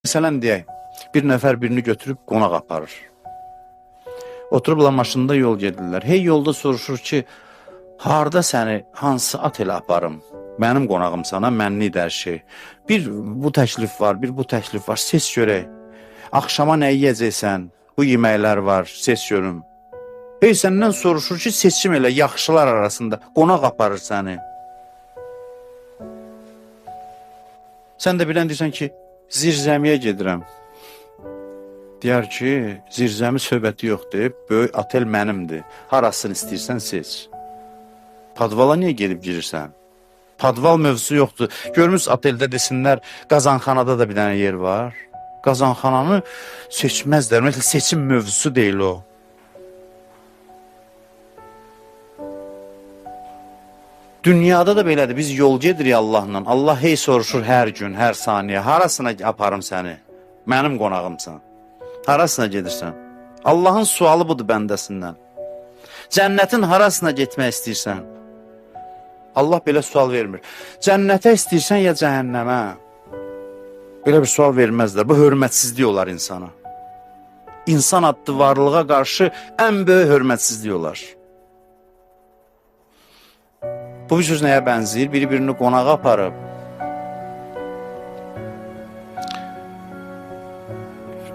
Məsələn deyək, bir nəfər birini götürüb qonaq aparır. Oturublar maşında yol gedirlər. Hey yolda soruşur ki, harda səni hansı otelə aparım? Mənim qonağım sana, mənlik hər şey. Bir bu təklif var, bir bu təklif var. Seç görək. Axşama nə yeyəcəksən? Bu yeməklər var, seç görüm. Hey səndən soruşur ki, seçim elə yaxşılar arasında. Qonaq aparır səni. Sən də bilən deyirsən ki, zirzəmiyə gedirəm. Deyər ki, zirzəmi söhbəti yoxdur, böyük otel mənimdir. Harasını istəyirsən seç. Padvala niyə gedib girirsən? Padval mövzusu yoxdur. Görmüs oteldə desinlər, qazanxanada da bir dənə yer var. Qazanxananı seçməzlər. Ümumiyyətlə seçim mövzusu deyil o. Dünyada da belədir. Biz yol gedirik Allahla. Allah hey soruşur hər gün, hər saniyə. Harasına aparım səni? Mənim qonağımsan. Harasına gedirsən? Allahın sualı budur bəndəsindən. Cənnətin harasına getmək istəyirsən? Allah belə sual vermir. Cənnətə istəyirsən ya cəhənnəmə? Belə bir sual verməzlər. Bu hörmətsizlik olar insana. İnsan adlı varlığa qarşı ən böyük hörmətsizlik olar. Bu bir söz nəyə bənzəyir? Biri birini qonağa aparıb.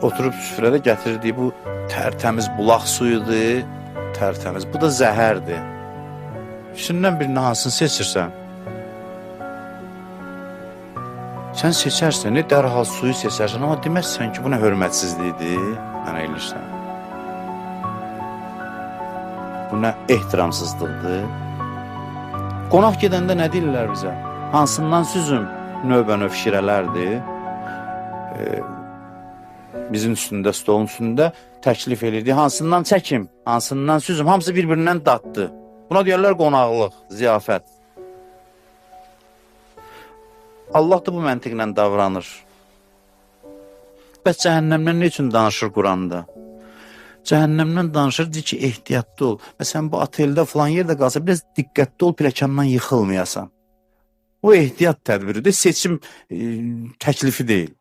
Oturub süfrədə gətirdiyi bu tərtəmiz bulaq suyudur, tərtəmiz. Bu da zəhərdir. İkisindən birini hansını seçirsən? Sən seçərsən, dərhal suyu seçərsən, amma deməzsən ki, bu nə hörmətsizlikdir, mənə eləyirsən. Bu nə ehtiramsızlıqdır. Qonaq gedəndə nə deyirlər bizə? Hansından süzüm? Növbə-növ şirələrdir. Bizim üstündə, stolun üstündə təklif elirdi. Hansından çəkim, hansından süzüm? Hamısı bir-birindən daddı. Buna deyirlər qonaqlıq, ziyafət. Allah da bu məntiqlə davranır. Bəs cəhənnəmdən nə üçün danışır Quranda? Cəhənnəmdən danışır, deyir ki, ehtiyatlı ol. Məsələn, bu oteldə falan yerdə qalsa, biraz diqqətli ol, pilləkəndən yıxılmayasan. O ehtiyat tədbiridir, seçim təklifi deyil.